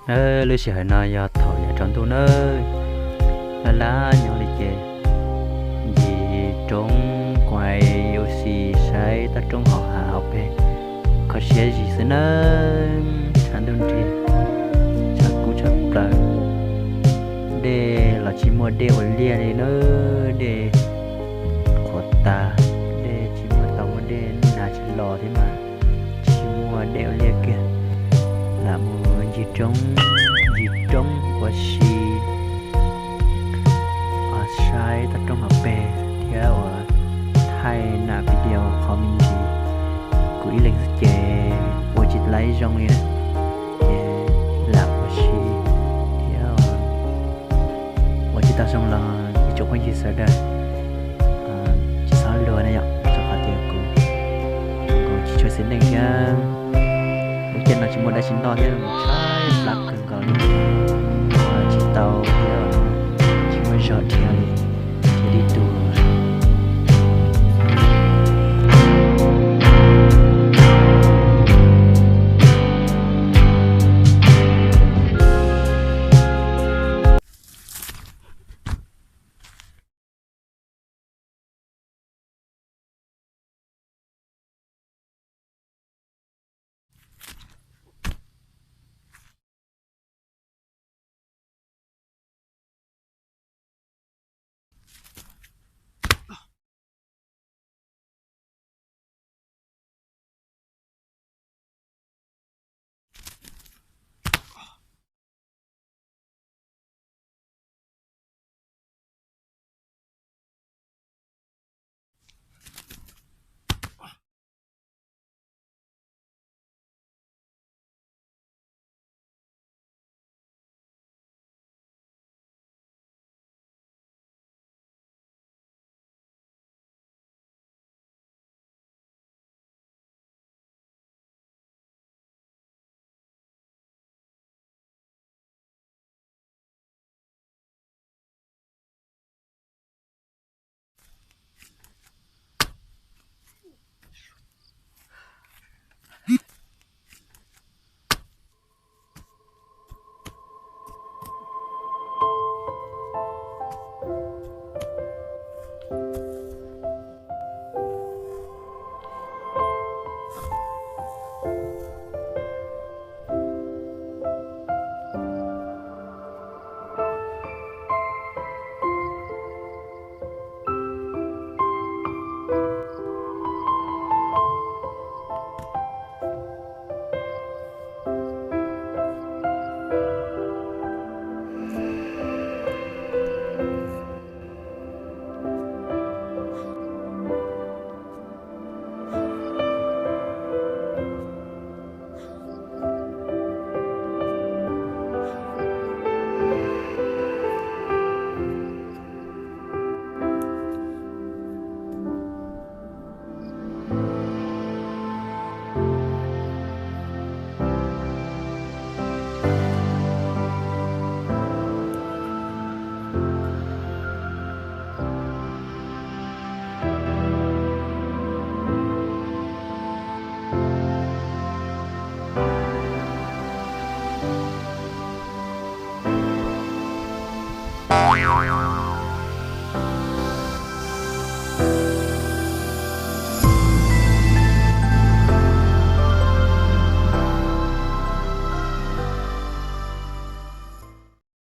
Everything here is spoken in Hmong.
Lub sij hawm no yog thaum yav tsaus ntuj nawb, laj laj nyob li ces ncig roob kuv ua si saib toj roob hauv hav hauv pes, kho siab zis xwb nawb. Tshav ntuj nrig, tshav kub tshav plaws, dej los tsis muaj dej ua liaj li nawb, dej qhuav tas, dej tsis muaj, tau muaj dej nag tsis los thiab mas tsis muaj dej ua liaj kiag. Lam mus ncig roob, ncig roob ua si, saib toj roob hauv pes thiab uas thaij nam video qhov me ntsis. Kuv ib leeg xwb ces ua tsis tau zoo li na, ces lam ua si thiab ua tsis tau zoo los ib tsoom phooj ywg sawv daws tsis txhob luag na yom, rau qhov tias kuv, kuv tsis tshua xis neej thiab lub caij no tsis muaj dab tsi noj thiab mus tshaib plab kawg nkaus li, tsis tau thiab tsis muaj zog dhia li, dhia tib tug.